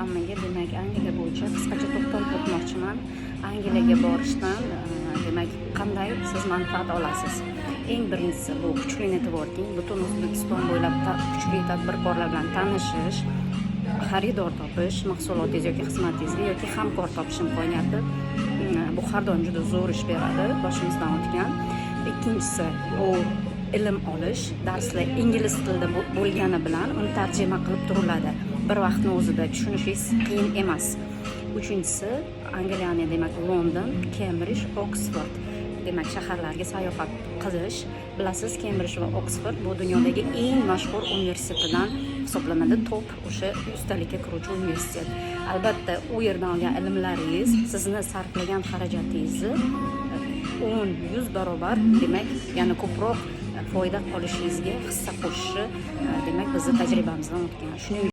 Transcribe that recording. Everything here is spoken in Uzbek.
Hammaga, demak, Angliya bo'yicha qisqacha to'xtalib o'tmoqchiman. Angliyaga borishdan, demak, qanday siz manfaat olasiz? Eng birinchisi, bu kuchli networking, butun O'zbekiston bo'ylab kuchli tadbirkorlar bilan tanishish, xaridor topish mahsulotingiz yoki xizmatingizga yoki hamkor topish imkoniyati. Bu har doim juda zo'r ish beradi, boshimizdan o'tgan. Ikkinchisi, bu ilm olish. Darslar ingliz tilida bo'lgani bilan uni tarjima qilib turiladi, bir vaqtni o'zida tushunishingiz qiyin emas. Uchinchisi, Angliyani, demak, London, Kembrij, Oksford, demak, shaharlarga sayohat qilish. Bilasiz, Kembrij va Oksford bu dunyodagi eng mashhur universitetidan hisoblanadi, top o'sha 100talikka kiruvchi universitet. Albatta, u yerdan olgan ilmlaringiz sizni sarflagan xarajatingizni 10, 100 barobar, demak, yana ko'proq foyda olishingizga hissa qo'shishi, demak, bizni tajribamizdan o'tgan. Shuning